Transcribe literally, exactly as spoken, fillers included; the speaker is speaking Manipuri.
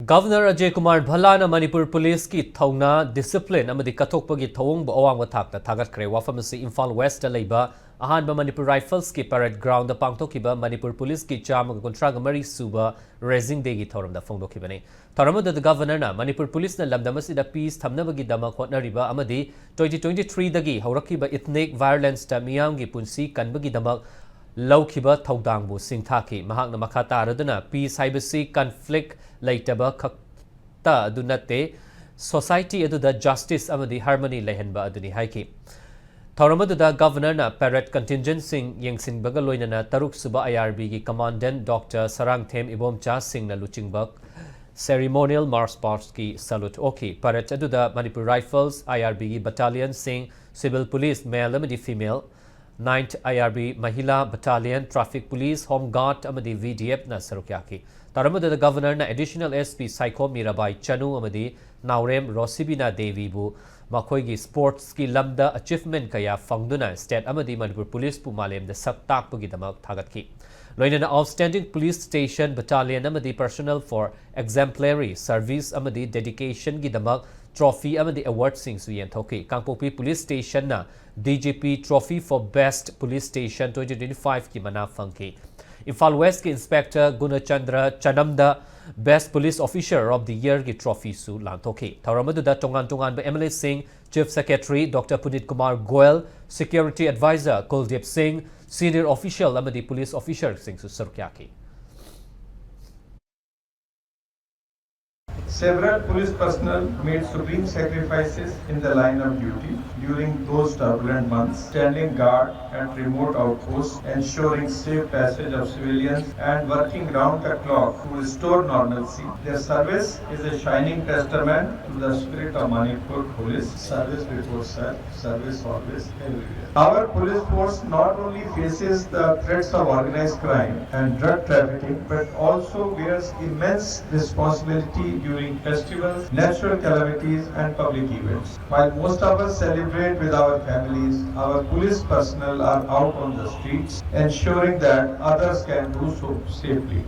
ꯒꯚꯔꯅꯔ ꯑꯖꯌ ꯀꯨꯃꯥꯔ ꯚꯜꯂꯥꯅ ꯃꯅꯤꯄꯨꯔ ꯄꯨꯂꯤꯁꯀꯤ ꯊꯧꯅꯥ, ꯗꯤꯁꯤꯄ꯭ꯂꯤꯟ ꯑꯃꯗꯤ ꯀꯠꯊꯣꯛꯄꯒꯤ ꯊꯧꯑꯣꯡꯕꯨ ꯑꯋꯥꯡꯕ ꯊꯥꯛꯇ ꯊꯥꯒꯠꯈ꯭ꯔꯦ꯫ ꯋꯥꯐꯝ ꯑꯁꯤ ꯏꯝꯐꯥꯜ ꯋꯦꯁꯇ ꯂꯩꯕ ꯑꯍꯥꯟꯕ ꯃꯅꯤꯄꯨꯔ ꯔꯥꯏꯐꯜꯁꯀꯤ ꯄꯔꯦꯗ ꯒ꯭ꯔꯥꯎꯟꯗ ꯄꯥꯡꯊꯣꯛꯈꯤꯕ ꯃꯅꯤꯄꯨꯔ ꯄꯨꯂꯤꯁꯀꯤ ꯆꯥꯝꯃꯒ ꯀꯨꯟꯊ꯭ꯔꯥ ꯃꯔꯤ ꯁꯨꯕ ꯔꯦꯖꯤꯡ ꯗꯦꯒꯤ ꯊꯧꯔꯝꯗ ꯐꯣꯡꯗꯣꯛꯈꯤꯕꯅꯤ꯫ ꯊꯧꯔꯝ ꯑꯗꯨꯗ ꯒꯚꯔꯅꯔꯅ ꯃꯅꯤꯄꯨꯔ ꯄꯨꯂꯤꯁꯅ ꯂꯝꯗꯝ ꯑꯁꯤꯗ ꯄꯤꯁ ꯊꯝꯅꯕꯒꯤꯗꯃꯛ ꯍꯣꯠꯅꯔꯤꯕ ꯑꯃꯗꯤ twenty twenty-three ꯗꯒꯤ ꯍꯧꯔꯛꯈꯤꯕ ꯏꯊꯅꯤꯛ ꯚꯥꯏꯑꯣꯂꯦꯟꯁꯇ ꯃꯤꯌꯥꯝꯒꯤ ꯄꯨꯟꯁꯤ ꯀꯟꯕꯒꯤꯗꯃꯛ ꯂꯧꯈꯤꯕ ꯊꯧꯗꯥꯡꯕꯨ ꯁꯤꯡꯊꯥꯈꯤ꯫ ꯃꯍꯥꯛꯅ ꯃꯈꯥ ꯇꯥꯔꯗꯨꯅ ꯄꯤꯁ ꯍꯥꯏꯕꯁꯤ ꯀꯟꯐ꯭ꯂꯤꯛ ꯂꯩꯇꯕ ꯈꯛꯇ ꯑꯗꯨ ꯅꯠꯇꯦ, ꯁꯣꯁꯥꯏꯇꯤ ꯑꯗꯨꯗ ꯖꯁꯇꯤꯁ ꯑꯃꯗꯤ ꯍꯥꯔꯃꯅꯤ ꯂꯩꯍꯟꯕ ꯑꯗꯨꯅꯤ ꯍꯥꯏꯈꯤ꯫ ꯊꯧꯔꯝ ꯑꯗꯨꯗ ꯒꯚꯔꯅꯔꯅ ꯄꯦꯔꯦꯗ ꯀꯟꯇꯤꯟꯖꯦꯟꯁꯤꯡ ꯌꯦꯡꯁꯤꯟꯕꯒ ꯂꯣꯏꯅꯅ ꯇꯔꯨꯛ ꯁꯨꯕ ꯑꯥꯏ ꯑꯥꯔ ꯕꯤꯒꯤ ꯀꯃꯥꯟꯗꯦꯟꯠ ꯗꯣꯛꯇꯔ ꯁꯔꯥꯡꯊꯦꯝ ꯏꯕꯣꯝꯆꯥ ꯁꯤꯡꯅ ꯂꯨꯆꯤꯡꯕ ꯁꯦꯔꯤꯃꯣꯅꯤꯌꯦꯜ ꯃꯥꯔꯆ ꯄꯥꯁꯀꯤ ꯁꯦꯂꯨꯠ ꯑꯣꯛꯈꯤ꯫ ꯄꯦꯔꯦꯗ ꯑꯗꯨꯗ ꯃꯅꯤꯄꯨꯔ ꯔꯥꯏꯐꯜꯁ, ꯑꯥꯏ ꯑꯥꯔ ꯕꯤꯒꯤ ꯕꯠꯇꯥꯂꯤꯌꯟꯁꯤꯡ, ꯁꯤꯚꯤꯜ ꯄꯨꯂꯤꯁ, ꯃꯦꯜ ꯑꯃꯗꯤ female, ninth I R B ꯃꯍꯤꯂꯥ battalion, traffic police, home guard ꯑꯃꯗꯤ ꯚꯤ ꯗꯤ ꯑꯦꯐꯅ ꯁꯔꯨꯛ ꯌꯥꯈꯤ꯫ ꯊꯧꯔꯝ ꯑꯗꯨꯗ ꯒꯚꯔꯅꯔꯅ additional S P Saikhom Mirabai Chanu ꯑꯃꯗꯤ ꯅꯥꯎꯔꯦꯝ ꯔꯣꯁꯤꯕꯤꯅꯥ ꯗꯦꯕꯤꯕꯨ ꯃꯈꯣꯏꯒꯤ ꯁ꯭ꯄꯣꯔꯠꯁꯀꯤ ꯂꯝꯗ ꯑꯆꯤꯚꯃꯦꯟꯠ ꯀꯌꯥ ꯐꯪꯗꯨꯅ ꯁ꯭ꯇꯦꯠ ꯑꯃꯗꯤ ꯃꯅꯤꯄꯨꯔ ꯄꯨꯂꯤꯁꯄꯨ ꯃꯥꯂꯦꯝꯗ ꯁꯛ ꯇꯥꯛꯄꯒꯤꯗꯃꯛ ꯊꯥꯒꯠꯈꯤ꯫ ꯂꯣꯏꯅꯅ Outstanding Police Station, Battalion ꯑꯃꯗꯤ Personnel for Exemplary Service ꯑꯃꯗꯤ Dedication ꯒꯤꯗꯃꯛ ꯇ꯭ꯔꯣꯐꯤ ꯑꯃꯗꯤ ꯑꯦꯋꯥꯔꯗꯁꯤꯡꯁꯨ ꯌꯦꯟꯊꯣꯛꯈꯤ꯫ ꯀꯥꯡꯄꯣꯛꯄꯤ ꯄꯨꯂꯤꯁ ꯁ꯭ꯇꯦꯁꯟꯅ D G P Trophy for Best Police Station twenty twenty-five ꯀꯤ ꯃꯅꯥ ꯐꯪꯈꯤ꯫ ꯏꯝꯐꯥꯜ ꯋꯦꯁꯀꯤ inspector ꯒꯨꯅꯆꯟꯗ꯭ꯔ ꯆꯅꯝꯗ Best Police Officer of the Year ꯒꯤ ꯇ꯭ꯔꯣꯐꯤꯁꯨ ꯂꯥꯟꯊꯣꯛꯈꯤ꯫ ꯊꯧꯔꯝ ꯑꯗꯨꯗ ꯇꯣꯉꯥꯟ ꯇꯣꯉꯥꯟꯕ ꯑꯦꯝ ꯑꯦꯜ ꯑꯦꯁꯤꯡ, chief secretary doctor Puneet Kumar Goel, security adviser Kuldip Singh, senior official ꯑꯃꯗꯤ ꯄꯨꯂꯤꯁ ꯑꯣꯐꯤꯁꯔꯁꯤꯡꯁꯨ ꯁꯔꯨꯛ ꯌꯥꯈꯤ꯫ Several police personnel made supreme sacrifices in the line of duty during those turbulent months, standing guard at remote outposts, ensuring safe passage of civilians, and working round the clock to restore normalcy. Their service is a shining testament to the spirit of Manipur Police. Service before self, service always, everywhere. Our police force not only faces the threats of organized crime and drug trafficking, but also bears immense responsibility during festivals, natural calamities, and public events. While most of us celebrate with our families, our police personnel are out on the streets ensuring that others can do so safely.